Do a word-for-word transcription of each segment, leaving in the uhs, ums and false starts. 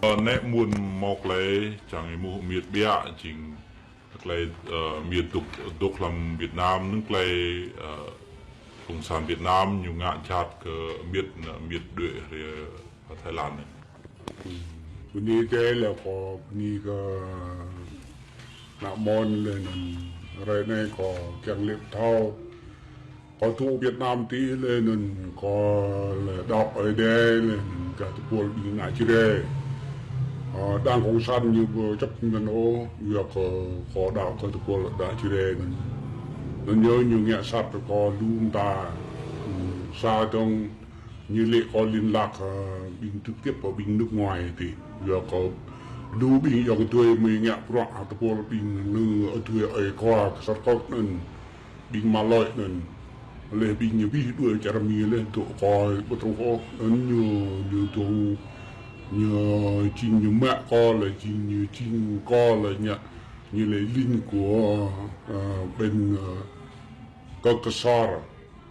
Ơ, nĕ mơ̆n mơ̆ klei, čang ih mŭt miêt biă, jing klei, ơ, miêt dŏ, dŏ hlăm Việt Nam, nŭn klei, ơ, Cộng sản Việt Nam ñu ngă jhat kơ miêt, miêt đuaĭ hrơi Thái Lan anai. Bơni kơ lĕ kâo, bơni kơ ană mơ̆n lĕ anŭn hrơi anai kâo kiăng lĕ pơthâo. Kâo dŏ Việt Nam tih lĕ anŭn kâo lĕ đaŏ Ơi Adai lĕ anŭn kơ tơpul ƀing ană Jrai. Ơ, đảng cộng sản ñu ƀu chấp nhận ôh, yua kơ kâo đaŏ kơ tơpul ană Jrai anŭn. Anŭn yơh ñu ngă sat kơ kâo lu mơta. Sa dơ̆ng ñu lĕ kâo liên lạc, ơ, ƀing trực tiếp kơ ƀing nước ngoài tih. Yua kơ lu ƀing ayŏng adơi mơ̆ ngă bruă hăng tơpul ƀing anŭn adơi ơi kâo kơ sat kâo anŭn. Ƀing mă lơi anŭn. Lĕ ƀing ñu ƀu đuaĭ čar Mi lĕ dŏ kâo ƀu truh ôh. Anŭn ñu, ñu dŏ, ñu jing ñu mă kâo lĕ jing ñu jing kâo lĕ ñu, ñu lĕ linh của, ơ, bên, ơ, Cơ Cơ Sor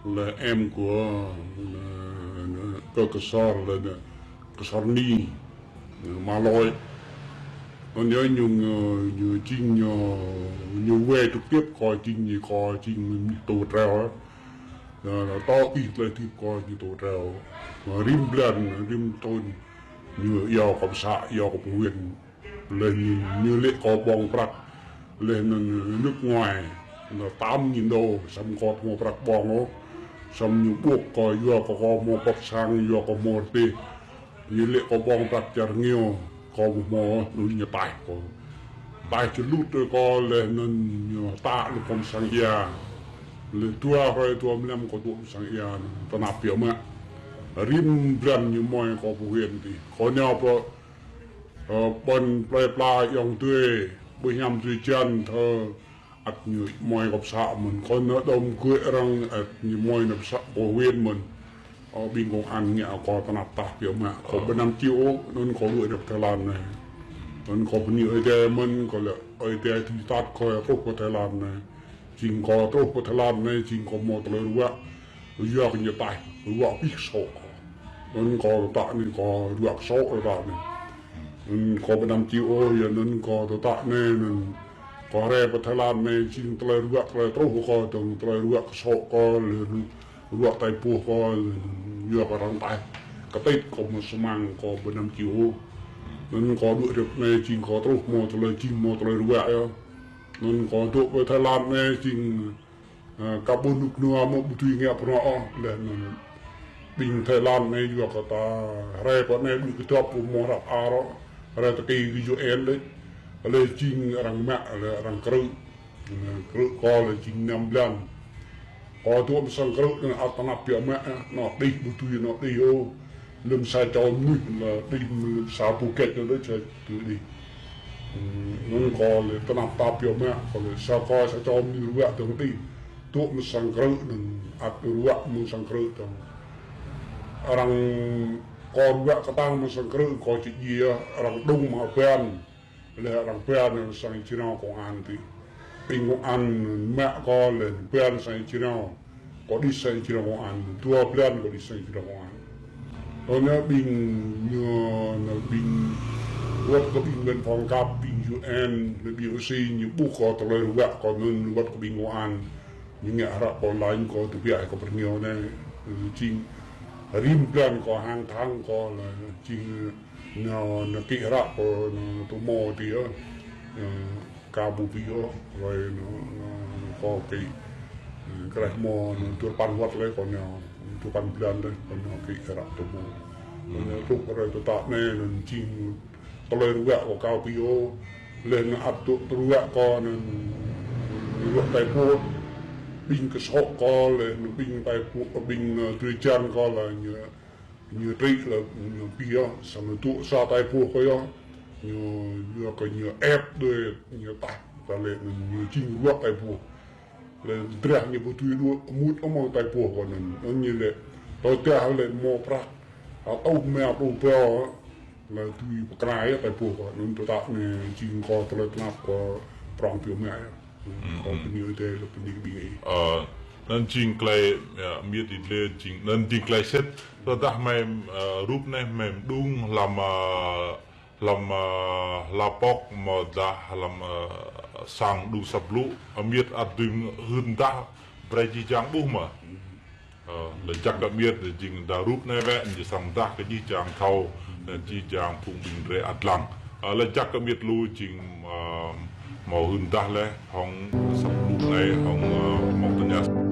lĕ em của, ơ, Cơ Cơ Sor lĕ Cơ Sor Ni. Mă lơi. Anŭn yơh ñu, ñu jing ñu, ñu wai trực tiếp kâo jing ñu kâo jing ñu tŭ treo. Ơ, tơl ih tơlơi tip kâo ñu tŭ treo. Rĭm blan, rĭm thŭn. Ñu iâu kâo pơsă, iâu kâo pơwin. Lĕ ñu, ñu lĕ kâo ƀơ̆ng prăk. Lĕ anŭn nước ngoài. Anŭn tám nghìn đô, samơ̆ kâo ƀu hmâo prăk ƀơ̆ng ôh. Samơ̆ ñu ƀuh kâo yua kơ kâo hmâo pŏk sang, yua kơ hmâo rơdêh. Ñu lĕ kâo ƀơ̆ng prăk čar rơngiao, kâo ƀu hmâo, anŭn ñu taih kâo. Taih čơlŭt kơ kâo lĕ anŭn ñu tă lĕ kâo amăng sang ia. Lĕ dua hrơi dua mlam kâo dŏ amăng sang ia, tơnap biă mă. Rĭm blan ñu mơi kâo pơwin tih. Kâo nao pơ, ơ, ƀôn plơi pla ayŏng adơi, ƀu hiam adơi jăn thơ. Ăt ñu mơi kâo pơsă mơ̆n, kâo nao đom gơ̆ arăng, ăt ñu mơi nao pơsă kâo win mơ̆n. Ơ, ƀing công an ngă kâo tơnap tah biă mă, kâo ƀu năm či ôh, anŭn kâo đuaĭ rai pơ Thái Lan anai. Anŭn kâo bơni Ơi Adai mơ̆n, kâo lĕ Ơi Adai tui tat kâo truh pơ Thái Lan anai. Jing kâo truh pơ Thái Lan anai, jing kâo hmâo tơlơi ruă. Yua kơ ñu taih, ruă abih kơsŏ kâo. Anŭn kâo tơtă anai kâo ruă kơsŏ tơtă anai. Anŭn kâo ƀu năm či ôh, yua anŭn kâo tơtă anai, anŭn kâo rai pơ Thái Lan anai, jing tơlơi ruă, tơlơi truh kâo, dơ̆ng tơlơi ruă kơsŏ kâo, lĕ ruă tai boh kâo, yua kơ arăng taih. Kơtit kâo hmâo samăng, kâo ƀu năm či ôh. Anŭn kâo đuaĭ rai pơ anai, jing kâo truh hmâo tơlơi, jing hmâo tơlơi ruă yơh. Anŭn kâo dŏ pơ Thái Lan anai, jing Ơ, kâo ƀu rơnŭk rơnua mơ̆ ƀu dưi ngă bruă ôh, lĕ anŭn ƀing Thái Lan anai yua kơ ta rai pơ anai ƀu kơdŏp ƀu hmâo hrăp ar ôh, rai tơkui kơ U N lĕ, lĕ jing arăng mă, lĕ arăng krư̆, krư̆ kâo lĕ jing năm blan. Kâo dŏ amăng sang krư̆ anŭn ăt tơnap biă mă, nao đih ƀu dưi nao đih ôh. Lơ̆m sa čô mơnuih lĕ đih, lơ̆m sa pô kĕč lĕ sa tui đih. Anŭn kâo lĕ tơnap tap biă mă, kâo lĕ sa kâo sa čô mơnuih ruă dơ̆ng đih. Dŏ amăng sang krư̆ anŭn ăt ruă amăng sang krư̆ dơ̆ng. Arăng kâo ruă kơtang amăng sang krư̆ kâo či djai, arăng đŭng mă ban. Lĕ arăng ban sang črâo công an tih. Ƀing công an mă kâo lĕ ban sang črâo. Kâo đih sang črâo công an, dua blan kâo đih sang črâo công an. Tơl anai ƀing ñu, anai ƀing wơ̆t kơ ƀing bên phòng kăp, ƀing U N, lĕ ƀing ôsi ñu ƀuh kâo tơlơi ruă kâo anŭn wơ̆t kơ ƀing công an. Ñu ngă hră kâo lañ kâo tơbiă kơ pơ rơngiao anai. Jing rĭm blan kâo hàng tháng kâo lĕ jing nao, nao kĭ hră kâo nao tơ mô tih yơh. Ơ, kâo ƀu ƀu ôh, hrơi anŭn, anŭn kâo kĭ, ơ, kreh mô anŭn dua rơpăn wơ̆t lĕ kâo nao, dua rơpăn blan lĕ kâo nao kĭ hră tơ mô. Anŭn truh hrơi tơtă anai anŭn jing tơlơi ruă kâo kâo ƀu ôh, lĕ anŭn ăt dŏ tơlơi ruă kâo anŭn ruă tai boh, ƀing kơsŏ kâo lĕ anŭn ƀing tai boh, ƀing, ơ, drơi jăn kâo lĕ ñu Ñu trĭ lĕ ñu pĭ yơh, samơ̆ dŏ sa tai boh kơ yơh. Ñu, ñu kơ ñu ĕp đơi ñu taih, ta lĕ ñu jing ruă tai boh. Lĕ drah ñu ƀu dưi đuaĭ mŭt amăng tai boh kơ anŭn. Anŭn ñu lĕ, tơdah lĕ hmâo prăk, atâo mă pluh pơ, lĕ dưi pơkra yơh tai boh kơ anŭn tơtă anai jing kâo tơlơi tơnap kâo prŏng biă mă yơh. Kâo bơni Ơi Adai lĕ bơni kơ ƀing ih. Ơ, anŭn jing tơlơi, ơ, miêt ih lĕ jing, anŭn jing tơlơi sĭt. Tơdah mơi, ơ, rup anai mơi mơđung hlăm, ơ, Hlăm, ơ, hla pŏk mơ̆ dah hlăm, ơ, sang đŭng asăp blŭ, amiêt ăt dưi hưn dah brơi jih jang ƀuh mơ̆. Ơ, laih jak kơ amiêt jing dah rup anai wơ̆t, ñu srăng dah kơ jih jang thâo, anŭn jih jang phung ƀing drơi ăt lăng. Ơ, laih jak kơ amiêt lu jing, ơ, hmâo hưn dah laih hŏng asăp blŭ anai, hŏng, ơ, Mông Tơnha.